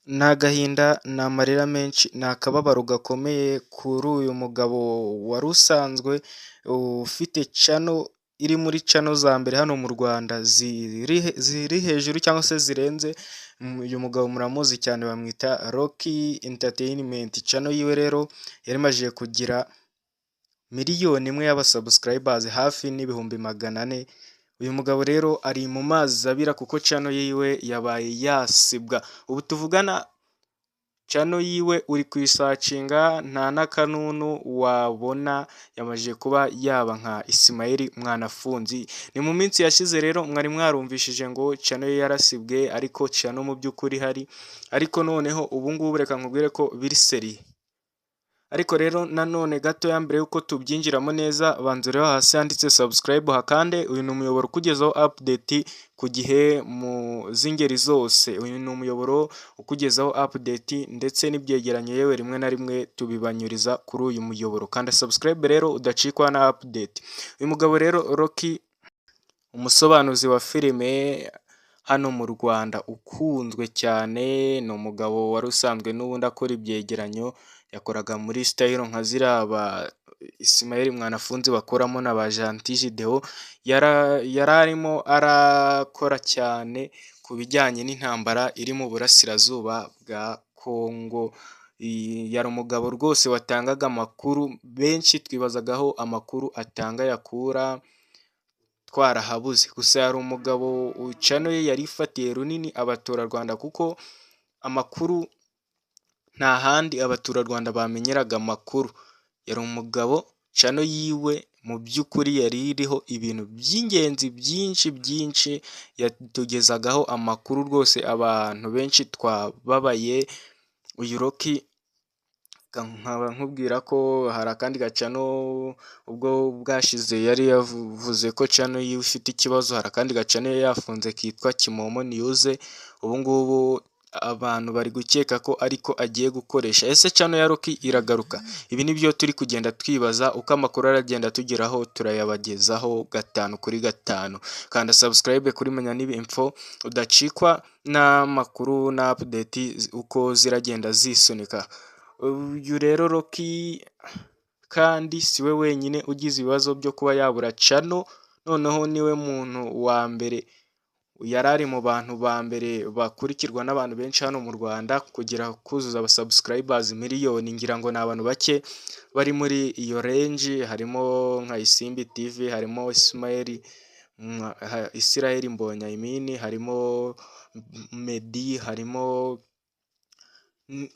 Ni agahinda, ni amarira menshi, ni akababaro gakomeye kuri uyu mugabo wari usanzwe ufite channel iri muri channel za mbere hano mu Rwanda ziri hejuru cyangwa se zirenze. Uyu mugabo muramuzi cyane, bamwita Rocky Entertainment. Channel yiwe rero yari imajije kugira 1 miliyoni y'abasubscribers hafi n'400,000. Uyu mugabo rero ari mu mazi abira kuko channel yiwe yabaye yasibwa. Ubu tuvugana channel yiwe uri kuyisearchinga nta n'akanunu wabona, yamajije kuba yaba nka Ismael Mwanafunzi. Ni mu minsi yashize rero mwari mwarumvishije ngo channel ye yarasibwe, ariko channel mu by'ukuri ihari, ariko noneho ubu ngubu reka nkubwire ko biri sérieux. Ariko rero nanone gatoya mbere y'uko tubyinjiramo neza, banza urebe hasi handitse subscribe hakande. Uyu ni umuyoboro ukugezaho update ku gihe mu z'ingeri zose. Uyu ni umuyoboro ukugezaho update ndetse n'ibyegeranyo, yewe rimwe na rimwe tubibanyuriza kuri uyu muyoboro. Kanda subscribe rero udacikwa na update. Uyu mugabo rero Rocky, umusobanuzi wa filime hano mu Rwanda ukunzwe cyane, ni umugabo wari usanzwe n'ubundi akora ibyegeranyo, yakoraga muri style nka ziriya ba Ismael Mwanafunzi bakoramo na ba Gentil Gedeon. Yari arimo arakora cyane ku bijyanye n'intambara iri mu burasirazuba bwa Congo. Yari umugabo rwose watangaga amakuru, benshi twibazagaho amakuru atanga yakura twarahabuze. Gusa yari umugabo channel ye yari ifatiye runini abaturarwanda, kuko amakuru nta handi abaturarwanda bamenyeraga amakuru. Yari umugabo channel yiwe mu by'ukuri yari iriho ibintu by'ingenzi byinshi byinshi, yatugezagaho amakuru rwose abantu benshi twababaye. Uyu Rocky nkaba nkubwira ko hari akandi gachannel ubwo bwashize yari yavuze ko channel yiwe ifite ikibazo, hari akandi gachannel yari yafunze kitwa Kimomo News, ubu ngubu abantu bari gukeka ko ariko agiye gukoresha. Ese channel ya Rocky iragaruka? Ibi nibyo turi kugenda twibaza, uko amakuru aragenda atugeraho turayabagezaho gatanu kuri gatanu. Kanda subscribe kuri Menya Nibi Info udacikwa n'amakuru na update uko ziragenda zisunika. Uyu rero Rocky kandi si we wenyine ugize ibibazo byo kuba yabura channel, noneho niwe muntu wa mbere yari ari mu bantu ba mbere bakurikirwa n'abantu benshi hano mu Rwanda, kugira kuzuza abasubscribers miliyoni ngira ngo ni abantu bake bari muri iyo range, harimo nka Isimbi TV, harimo Ismael Israel Mbonyi, I mean, harimo Meddy, harimo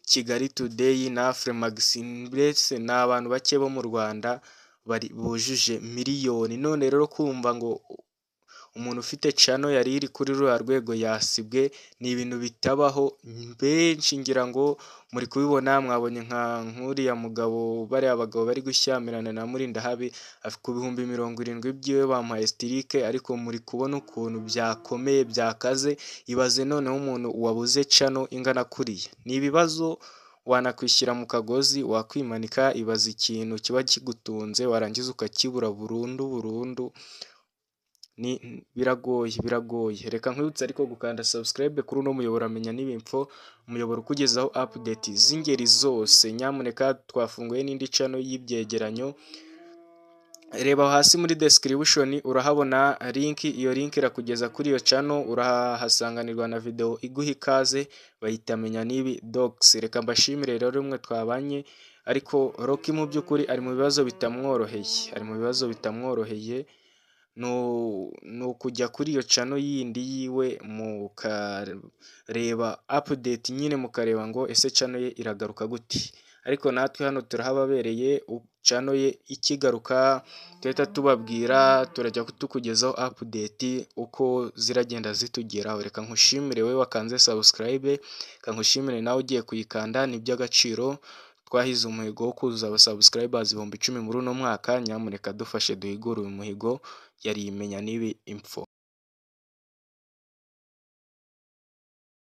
Kigali Today na Afrimax, mbese ni abantu bake bo mu Rwanda bari bujuje miliyoni. None rero kumva ngo umuntu ufite channel yari iri kuri ruriya rwego yasibwe ni ibintu bitabaho, benshi ngira ngo muri kubibona, mwabonye nka nk'uriya mugabo, bariya bagabo bari gushyamirana na Murindahabi ku 70,000 byiwe bamuhaye strike, ariko muri kubona ukuntu byakomeye byakaze. Ibaze noneho umuntu wabuze channel ingana kuriya, ni ibibazo, wanakwishyira mu kagozi wakwimanika. Ibaze ikintu kiba kigutunze warangiza ukakibura burundu burundu, ni biragoye biragoye. Reka nkwibutse ariko gukanda subscribe kuri uno muyoboro Menya Nibi Info, umuyoboro ukugezaho update z'ingeri zose. Nyamuneka twafunguye n'indi channel y'ibyegeranyo, reba hasi muri description urahabona link, iyo link irakugeza kuri iyo channel, urahasanganirwa na video iguha ikaze, bayita Menya Nibi Docs. Reka mbashimire rero mwe twabanye, ariko Rocky mu by'ukuri ari mu bibazo bitamworoheye, ari mu bibazo bitamworoheye, ni ukujya kuri iyo channel yindi yiwe mukareba update nyine, mukareba ngo ese channel ye iragaruka gute? Ariko natwe hano turahababereye, channel ye ikigaruka tuhita tubabwira, turajya tukugezaho update uko ziragenda zitugeraho. Reka nkushimire wowe wakanze subscribe, reka nkushimire nawe ugiye kuyikanda, ni iby'agaciro. Twahize umuhigo wo kuzuza abasubscribers 10,000 muri uno mwaka, nyamuneka dufashe duhigure uyu muhigo. Yari Menya Nibi Info.